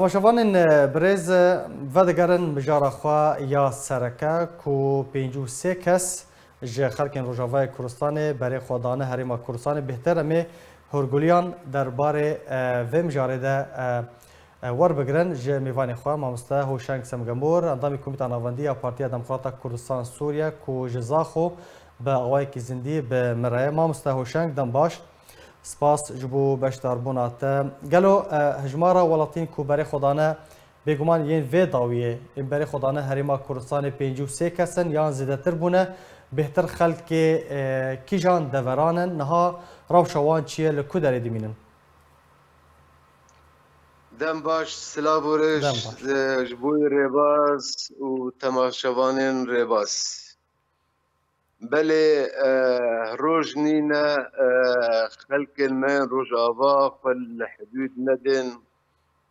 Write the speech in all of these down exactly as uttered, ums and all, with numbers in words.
Temaşevanên, e, birêz, e, vedigerin mijara xwe ya sereke ku pêncî û sê kes ji xelkên Rojavayê Kurdistanê berê xwe dane Herêma Kurdistanê. Bêhtir em ê hûrguliyan derbarê, e, vê mijarê de, e, e, werbigirin ji mêvanê xwe, mamoste Hoşeng Semgemor, endamê Komîta Navendî ya Partiya Demokrata Kurdistan Sûriye ku ji Zaxo bi awayekî zindî bi min re ye. Mamoste Hoşeng, dem baş. Spas ji bo beşdarbûna te. Gelo, e, hejmara welatiyên ku berê xwe dane, bêguman yên vê dawiyê ên berê xwe dane Herêma Kurdistanê pêncî û sê kes in yan zêdetir bûne? Bêhtir xelkê, e, kîjan deveran in? Niha rewşa wan çi ye? Li ku derê dimînin? Dem baş, silav û rêz, Dem baş. e, ji bo rêbaz û temaşevanên rêbaz. Belê, e, roj nîne, e, xelkên me yên Rojava xwe li hidûd nedin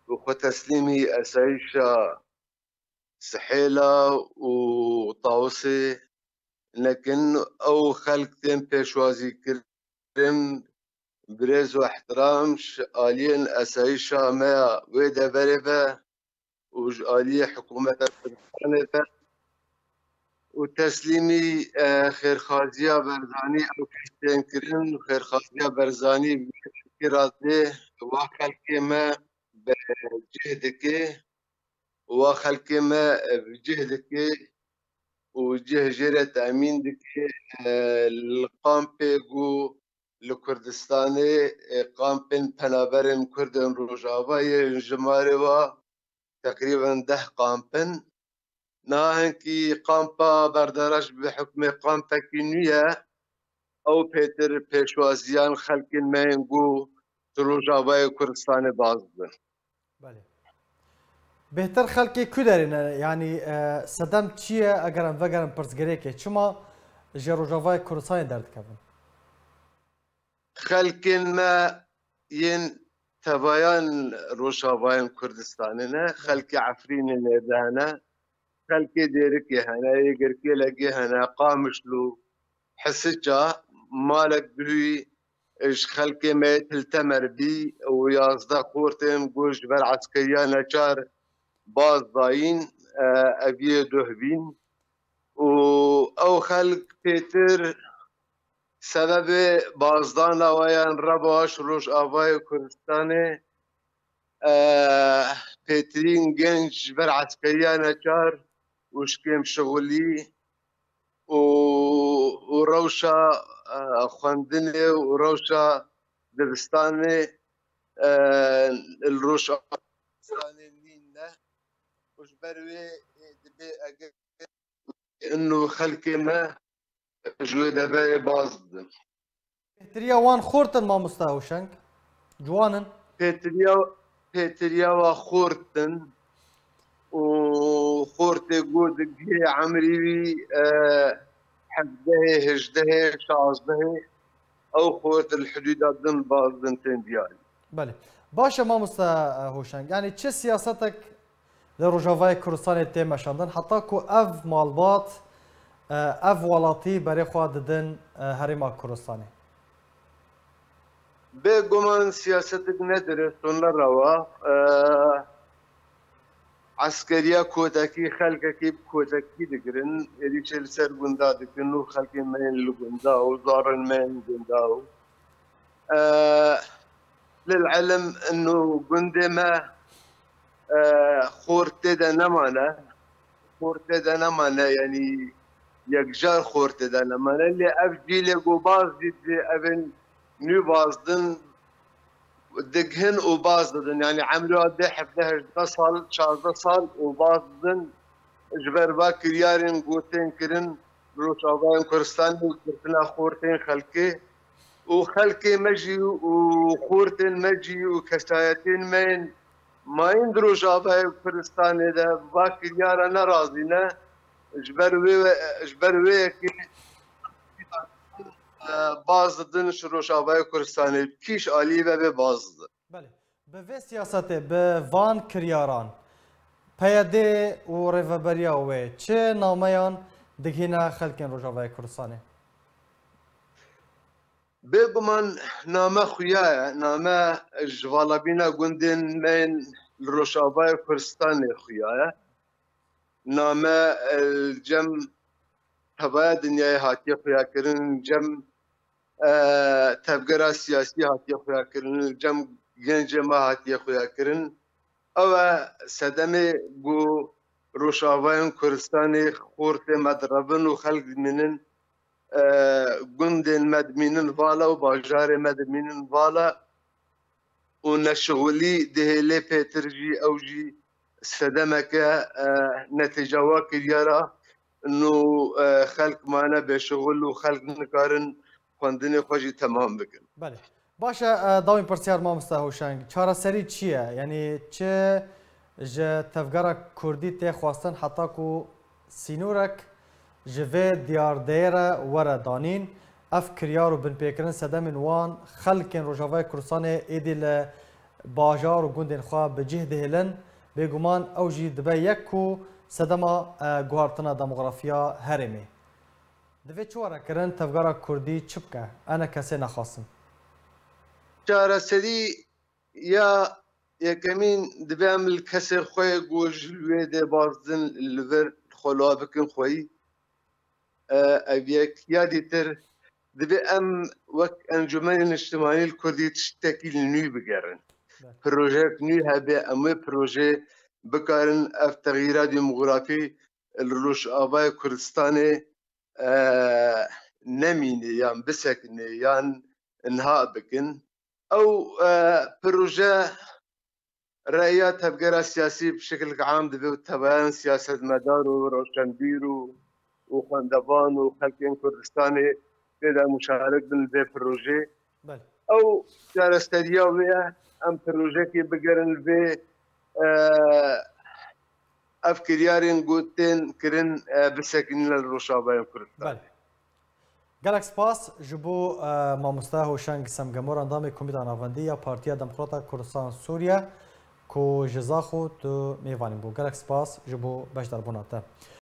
û xwe teslîmî esayîşa Sihêla û Tawusê nekin. Ew xelk tên pêşwazîkirin, birêz û ehtiram ji aliyên esayîşa me ya wê deverê ve û ji aliyê hikûmeta Kurdistanê ve û teslîmî, e, xêrxaziya Barzanî ew kes tên kirin û xêrxaziya Barzanî bi vê xelkê re dê, wa xelkê me bi cih dike, wa xelkê me bi cih dike û cih jê re temîn dike, e, li kampê ku li Kurdistanê, e, kampên penaberên Kurd ên Rojava yên jimarê wa teqrîben deh kamp in. Niha hinkî kampa Berdaraş bi hukmê kampekî nû ye, ew pêtir pêşwaziyan xelkên me yên ku di Rojavayê Kurdistanê baz dibin. Belê. Bêhtir xelkê ku derê ne? Yanî, e, sedem çi ye eger em vegerin pirsgirêkê? Çima ji Rojavayê Kurdistanê derdikevin? Xelkên me yên tevayan Rojavayên Kurdistanê ne, xelkê Efrînê lê de hene, xelkê Dêrikê hene, yê Girkêlekê hene, Qamişlo, Hisiça, malek bihûyî ji xelkê me yê Til Temer bî û yazdeh xortên ku ji ber eskeriya neçar baz dayîn, e, ev yê duh bîn û ew xelk pêtir sebebê bazdana we yan reba ji Rojavayê Kurdistanê, e, pêtirîn genc ji ber eskeriya neçar û ji kêmşixulî û, û rewşa, e, xwendinê û rewşa dibistanê, e, li Rojavayê nîn ne û ji ber wê, e, dibê eger ino xelkê me ji wê deverê baz dibin. Pêtiriya wan xort in, mamosta Hewşeng? Ciwan in? Pêtiriya, pêtiriya wa xort in û xortê ku digihê emrî wî, e, hevdehê, hejdehê, şazdehê, ew xort li hidûda din baz din tên diyarî. Belê. Baş e, mamosta, e, Hoşeng. Yanî çi siyasetek li Rojavayê Kurdistanê tê meşandin, heta ku ev malbat, e, ev welatî berê xwe didin, e, Herêma Kurdistanê? Bêguman siyasetek ne dirêst û ne rewa. E, eskeriya kotekî xelkekî bi kotekî digirin, êrîşê li ser gunda dikin û xelkê me yên li gunda û zarên me yên gunda û, e, lil ilim ino gundê me, e, xort tê de nemane. Xort tê de nemane, yanî yekcar xort tê de nemane. Lê ev cîlê ku baz dît, evên nû baz din, digihin û baz didin. Yanî emrê wan dê hevdeh hejdeh sal, çazdeh sal û baz didin. Ji ber va kiryarên ku tên kirin, Rojavayên Kurdistanê û girtina xortên xelkê û xelkê me jî û xortên me jî û kesayetên me yên mayîn di Rojavayê Kurdistanê de va kiryara ne razî ne. Ji ber wê, ji ber wê yekê, e, baz didin ji Rojavayê Kurdistanê. Kîş alî ve bê baz didin. Belê. Bi vê siyasetê, bi van kiryaran, P Y D û rêveberiya wê çi nameyan digihîne xelkên Rojavayê Kurdistanê? Bêguman name xuya ye, name ji valabîna gundên me yên li Rojavayê Kurdistanê xuya ye. Name, e, li cem tevaya dinyayê hatiye xuyakirin, li cem, e, tevgera siyasî hatiye xuyakirin, li cem gencê me hatiye xuyakirin. Ew e sedemê ku Rojavayên Kurdistanê xortê me direvin û xelk dimînin, e, gundên me dimînin vala û bajarê me dimînin vala û neşixulî dihêlê pêtir jî, ew jî sedemeke, e, netîcawa kiryara nû, e, xelk mane bêşixul û xelk nikarin xwendinê xwe jî temam bikin. Belê. Baş e, e, dawîn pirsyar mamoste Hewşeng. Çareserî çi ye? Yanî çi ji tevgera kurdî tê xwestin heta ku sînorek ji vê diyardeyê re were danîn? Ev kiryar û binpêkirin sedemên wan xelkên Rojavayê Kurdistanê êdî li bajar û gundên xwe bi cih dihêlin. Bêguman ew jî dibe yek ku sedema, e, guhartina demografiya herêmê. Divê çi were kirin, tevgera kurdî çi bike? Enekesê nexwesin. Çareserî ya yekemîn, divê em li kesê xwe yê ku ji li wê dê bazdin li vir xwe li wan bikin xweyî. E, ev yek. Ya dîtir, divê em wek Encûmenê Niştimanî li Kurdî tiştekî li nû bigerin. Belê. Projeyek nû hebe, em wê projeyê bikarin ev texyîra demografî li Rojavayê Kurdistanê, e, nemîne yan bisekine yan inha bikin. Ew, e, proje reya tevgera siyasî bi şekilek am divê û tevayan siyasetmedar û roşenbîr û, û xwendevan û xelkên Kurdistanê tê de muşarek bin li vê projê. Belê. Ew çareseriya wê ye, em projekê bigerin li vê, e, ev kiryarên ku tên kirin, e, bisekînin li Rojavayê Kurdistanê. Belê. Gelek spas ji bo, e, mamoste Hoşeng Semgemor, endamê Komîta Navendî ya Partiya Demokrata Kurdistan Sûriye, ku ji Zaxo tu mêvanî bû. Gelek spas ji bo beşdarbûna te.